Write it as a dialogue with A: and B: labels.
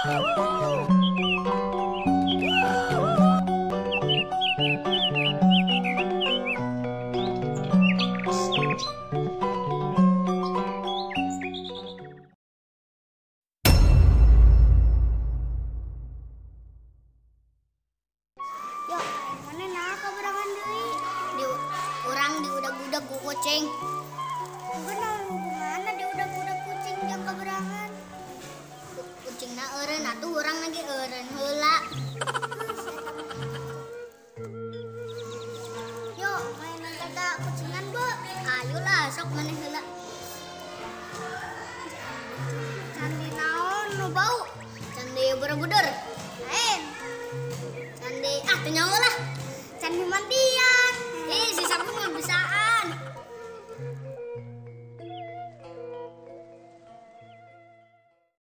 A: Yo, mana nah kaberangan deui? Di urang diudag-udag ku kucing. Benar hubunganna diudag-udag kucing jeung kaberangan? Kucingna eureun atuh urang lagi eureun heula. Yo, mainan kata kucingan bu. Ayolah, sok maneh heula. Candi naon nu bau? Candi Borobudur.